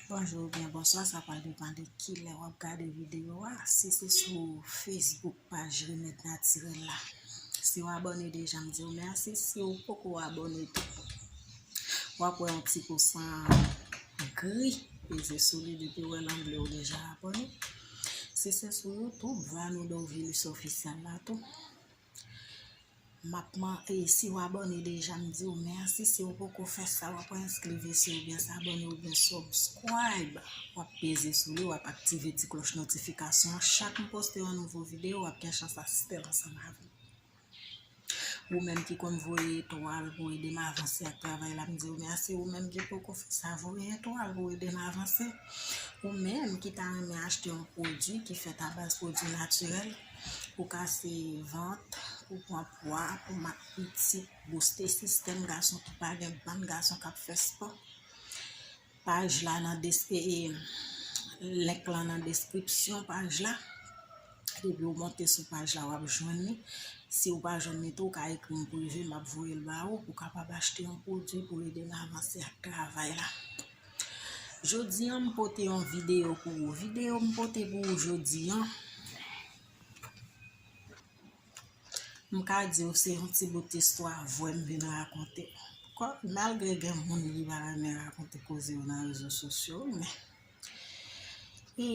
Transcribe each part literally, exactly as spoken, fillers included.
Bonjou oubyen bonswa, sa pral depann de kilè w ap gade videyo a. Si se sou Facebook, paj Remèd Natirèl la, si w abòne deja, m di w mèsi. Si w poko abòne tou, w ap wè yon ti kosan gri, peze sou li, depi w wè l an ble, w deja abòne. Si se sou YouTube, Vano Dorvilus Official la tou. M ap man-, e, si w abòne deja, m di w mèsi. Si w poko fè sa, w ap enskri, veye oubyen s abòne oubyen subscribe. W ap peze sou li, w ap aktive ti klòch notifikasyon an. Chak m poste yon nouvo videyo, w ap gen chans asiste l ansanm avè m. Ou menm ki konn voye etwal pou ede m avanse ak travay la, m di w mèsi. Ou menm ki poko fè sa, voye etwal pou ede m avanse. Ou menm ki ta renmen achte yon pwodui ki fèt a baz pwodui natirèl, pou kase vant, pou pran pwa, pou mak pitit, bouste sistèm gason ki pa gen bann gason k ap fè spò. Paj la nan des-, e, e, link lan nan deskripsyon paj la. Depi w monte sou paj la, w ap jwenn li. Si w pa jwenn li tou, w ka ekri m prive, m ap voye l ba ou pou w kapab achte yon pwodui pou ede m avanse ak travay la. Jodi a, m pote yon videyo pou ou. Videyo m pote pou ou jodi a, m ka di w se yon ti bout istwa vrè m vin rakonte. Kò-, malgre gen moun ki pa renmen rakonte koze yo nan rezo sosyo, men, e,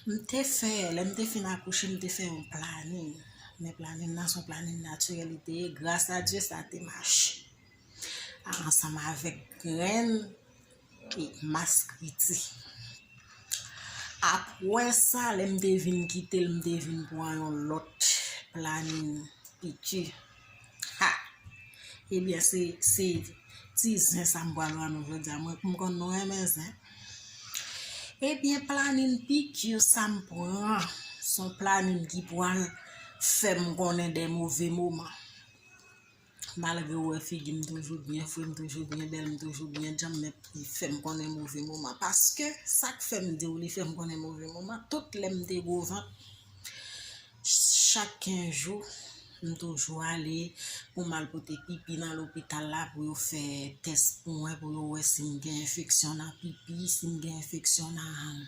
m te fè, lè m te fin akouche, m te fè yon planin. Men planin nan se yon planin natirèl li te ye. Gras a Dye, sa te mache. Ansanm avèk grenn e maskriti. Apre sa, lè m te vin kite l, m te vin pran yon lòt planin piki. Ha! Ebyen, se, se ti zen sa m pral ba nou jodi a. Mwen, m konn nou renmen zen. Ebyen, planin piki sa m pran, se yon planin ki pral fè m konnen de move moman. Malgre w wè figi m toujou byen fre, m toujou byen bèl, m toujou byen djanm, men li fè m konnen move moman. Paske sa k fè m di w li fè m konnen move moman, tout lè m te gwo vant, chak kenz jou, m toujou ale pou m al pote pipi nan lopital la pou yo fè tès pou mwen, pou yo wè si m gen enfeksyon nan pipi, si m gen enfeksyon nan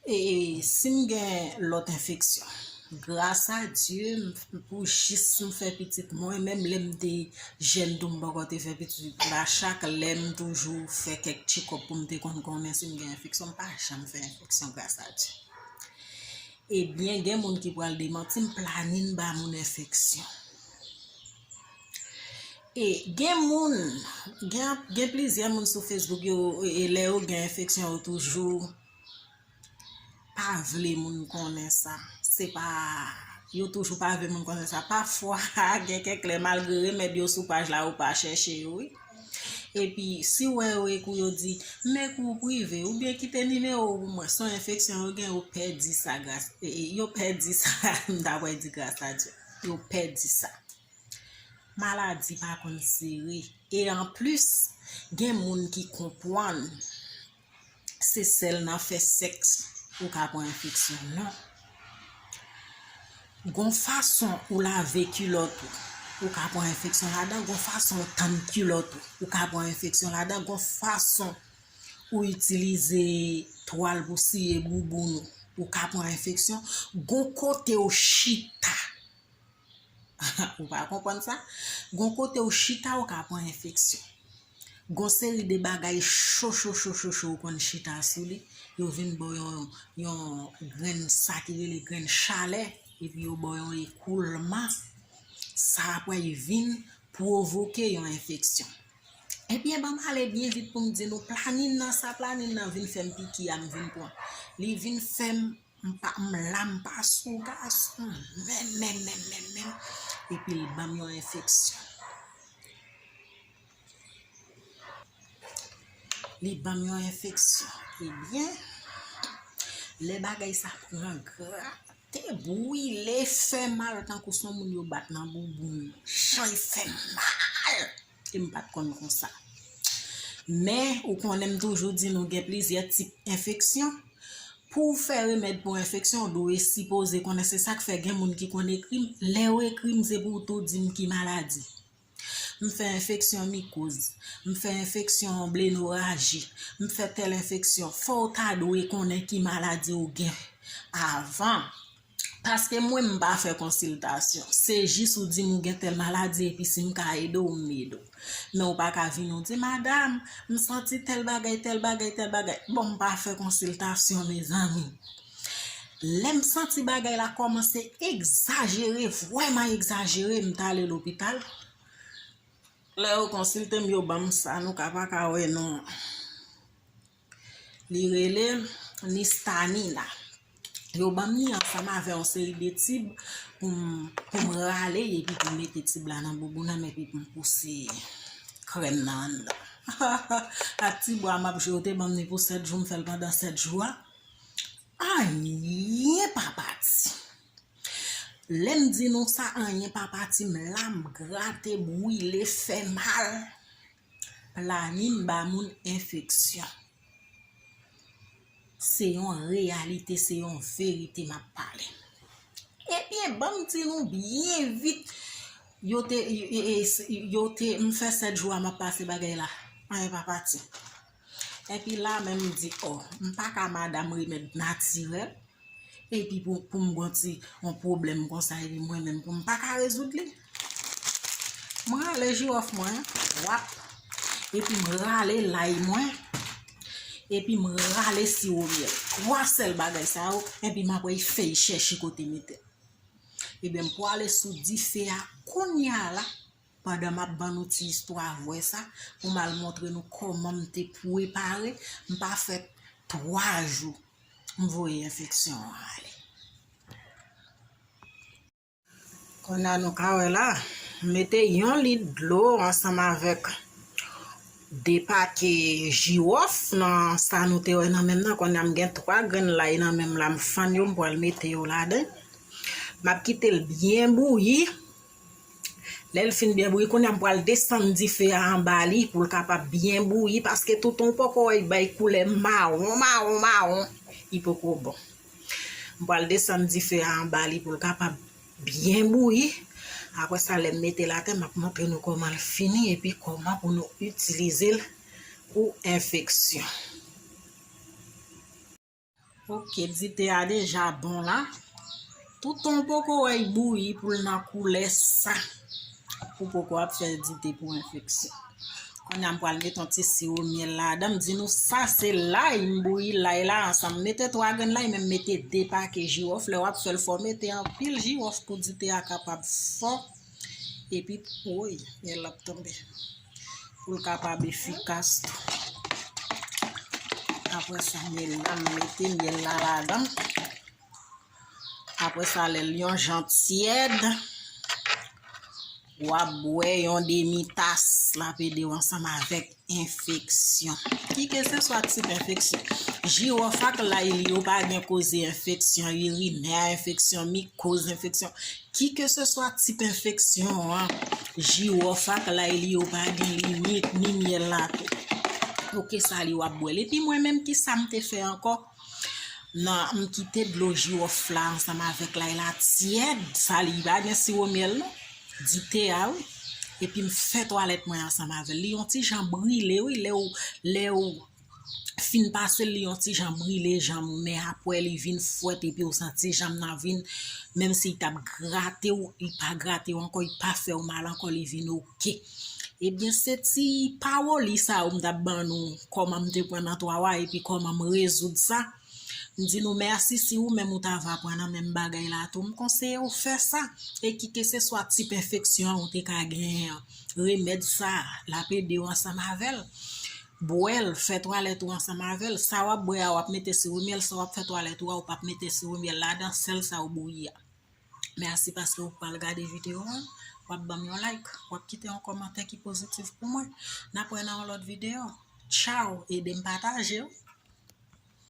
e, si m gen lòt enfeksyon. Gras a Dye, m, pou jis m fè pitit mwen, menm lè m te jèn tou, m poko te fè pitit la. Chak lè m toujou fè kèk tchekòp pou m te konn konnen si m gen enfeksyon, m pa janm fè enfeksyon, gras a Dye. Ebyen, gen moun ki pral demanti m, planin ba moun enfeksyon. E gen moun, gen, gen plizyè moun sou Facebook, yo, e lè yo gen enfeksyon, yo toujou pa vle moun konnen sa. Se pa, yo toujou pa vle moun konnen sa. Pafwa, gen kèk lè, malgre remèd yo sou paj la, ou pa chèche yo, wi. Epi, si w wè yo ekri w, yo di, "Men kou prive, oubyen kite nimewo w pou mwen." Se yon enfeksyon yo gen, yo pèdi sa gras, e, e, yo pèdi sa, m ta pral di gras a Dye. Yo pèdi sa. Maladi pa konn sere. E anplis, gen moun ki konprann se sèl nan fè sèks ou ka pran enfeksyon. Non. Gon fason ou lave kilòt ou, ou ka pran enfeksyon ladan. Gon fason ou tann kilòt ou, ou ka pran enfeksyon ladan. Gon fason ou itilize twal pou siye bouboun ou, ou ka pran enfeksyon. Gon kote ou chita, ou pa konprann sa? Gon kote ou chita, ou ka pran enfeksyon. Gon seri de bagay cho, cho, cho, cho, cho, ou konn chita sou li. Yo vin ba w yon, yon grenn sa ki rele grenn chalè, epi yo ba w yon ekoulman. Sa apre, li vin pwovoke yon enfeksyon. Ebyen, ban m ale byen vit pou m di nou, planin nan, sa planin nan vin fè m piki a, m vin pran. Li vin fè m, m pa, m la, m pa sou gason, menm, menm, menm, menm, menm. Epi l ban m yon enfeksyon. Li ban m yon enfeksyon. Ebyen, lè bagay sa pran grate, brile, fè mal, tankou se yon moun yo bat nan bouboun. Jan l fè mal! E m pa t konn konsa. Men, ou konnen m toujou di nou gen plizyè tip enfeksyon. Pou w fè remèd pou enfeksyon, ou dwe sipoze konnen. Se sa k fè gen moun ki konn ekri m. Lè yo ekri m, se pou yo tou di m ki maladi. M fè enfeksyon mikoz, m fè enfeksyon blenoraji, m fè tèl enfeksyon. Fò w ta dwe konnen ki maladi w gen avan. Paske mwen, m pa fè konsiltasyon. Se jis ou di m ou gen tèl maladi, epi si m ka ede w, m ede w. Men ou pa ka vin ou di, "Madam, m santi tèl bagay, tèl bagay, tèl bagay." Bon, m pa fè konsiltasyon, mezanmi. Lè m santi bagay la kòmanse egzajere, vrèman egzajere, m t ale lopital. Lè yo konsilte m, yo ban m sa, nou ka pa ka wè non. Li rele Nistanina. Yo ban m li ansanm avè yon seri de tib pou m, pou m rale epi pou m mete tib la nan bouboun nan m epi pou m pouse krèm nan anndan. Ak ti bwa m ap jwe, yo te ban m li pou sèt jou, m fè l pandan sèt jou a. Anyen pa pati. Lè m di nou sa, anyen pa pati, m la, m grate, brile, fè mal. Planin ba moun enfeksyon. Se yon reyalite, se yon verite m ap pale. Ebyen, ban m di nou byen vit, yo te, e, e, e, yo te, m fè sèt jou a m ap pase bagay la. Anyen pa pati. Epi la menm m di, "Oh, m pa ka madanm remèd natirèl." Epi pou, pou m gon ti, yon pwoblèm konsa, epi mwen menm, pou m pa ka rezoud li. M rale jiwòf mwen, wap. Epi m rale lay mwen. Epi m rale siwo myèl. Twa sèl bagay sa yo, epi m ap fè y chèche kote mete. Ebyen, m pwale sou dife a kounye a la, pandan m ap ban nou ti istwa vwè sa, pou m al montre nou kòman m te prepare, m pa fè twa jou, m voye enfeksyon an ale. Kounye a nou ka wè la, m mete yon lit dlo ansanm avèk de pake jiwòf nan sa nou te wè nan men m nan. Kounye a m gen twa grenn lay nan men m la, m fann yo, m pral mete yo ladan. M ap kite l byen bouyi. Lè l fin byen bouyi, kounye a m pral desann dife a anba li pou l kapab byen bouyi, paske toutan w poko wè l bay koulè mawon, mawon, mawon, li poko bon. M pral desann dife a anba li pou l kapab byen bouyi. Apre sa, lè m mete l atè, m ap montre nou kòman l fini epi kòman pou nou itilize l pou enfeksyon. Ok, dite a deja bon la. Toutan w poko wè l bouyi pou l nan koulè sa, ou poko ap fè dite pou enfeksyon. Kounye a m pral mete yon ti siwo myèl ladan. M di nou sa se lay, m bouyi lay la ansanm. M mete twa grenn lay, men m mete de pake jiwòf. Lè w ap fè l, fò w mete anpil jiwòf pou dite a kapab fò. Epi, woy, myèl la ap tonbe. Pou l kapab efikas tou. Apre sa, myèl la, m mete myèl la ladan. Apre sa, lè l yon jan tyèd, w ap bwè yon demi tas, l ap ede w ansanm avèk enfeksyon. Kikeseswa tip enfeksyon, jiwòf ak lay li yo pa gen koze enfeksyon irinè, enfeksyon mikoz, enfeksyon. Kikeseswa tip enfeksyon an, jiwòf ak lay li yo pa gen limit, ni myèl la tou. Ok, sa li w ap bwè l. Epi mwen menm, ki sa m te fè ankò? Nan, m kite dlo jiwòf la ansanm avèk lay la tyèd. Sa li pa gen siwo myèl non. Dite a, wi. Epi m fè twalèt mwen ansanm avè l. Li yon ti jan brile, wi, lè w, lè w fin pase l, li yon ti jan brile janm ou, men apre li vin fwèt epi w santi janm nan vin, menm si l t ap grate w, li pa grate w ankò, li pa fè w mal ankò, li vin oke. Ebyen, se ti pawoli sa yo m t ap ban nou, kòman m te pran nan twa wa epi kòman m rezoud sa. M di nou mèsi si ou menm ou t ava pran nan menm bagay la tou. M konseye w fè sa. E kikeseswa tip enfeksyon ou te ka genyen an, remèd sa, l ap ede w ansanm avè l. Bwè l, fè twalèt ou ansanm avè l. Sa w ap bwè a, w ap mete siwo myèl. Sa w ap fè twalèt ou a, ou p ap mete siwo myèl ladan, sèl sa w bouyi a. Mèsi paske ou pral gade videyo an. W ap ban m yon like. W ap kite yon kòmantè ki pozitif pou mwen. N ap wè nan yon lòt videyo. Tchaw! Ede m pataje wi.